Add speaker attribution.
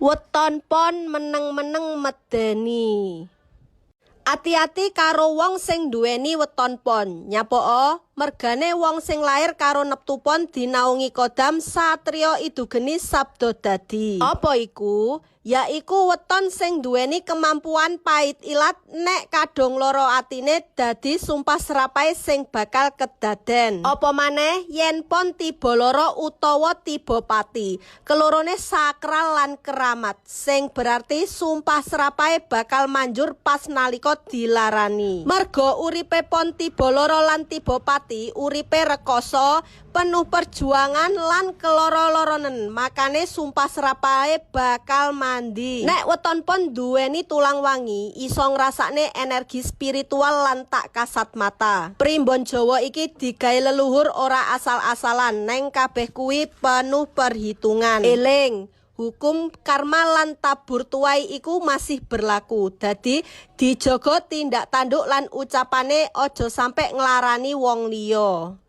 Speaker 1: Weton pon meneng-meneng medeni. Ati-ati karo wong sing duweni weton pon. Nyapoo? Mergane wong sing lair karo neptu pon dinaungi kodam satria idu geni sabda dadi. Apa iku? Yaiku weton sing duweni kemampuan pait ilat nek kadung lara atine dadi sumpah serapahe sing bakal kedaden. Apa maneh yen pon tiba lara utawa tiba pati. Kelorone sakral lan keramat, sing berarti sumpah serapahe bakal manjur pas nalika dilarani. Merga uripe pon tiba lara lan tiba pati, uripe rekoso, penuh perjuangan lan keloro-loronen, makane sumpah serapahe bakal mandi. Nek weton pon duweni tulang wangi, iso ngrasakne energi spiritual lan tak kasat mata. Primbon Jawa iki digawe leluhur ora asal-asalan, neng kabeh kuwi penuh perhitungan. Eling, hukum karma lan tabur tuai iku masih berlaku. Dadi dijaga tindak tanduk lan ucapane, aja sampe nglarani wong liya.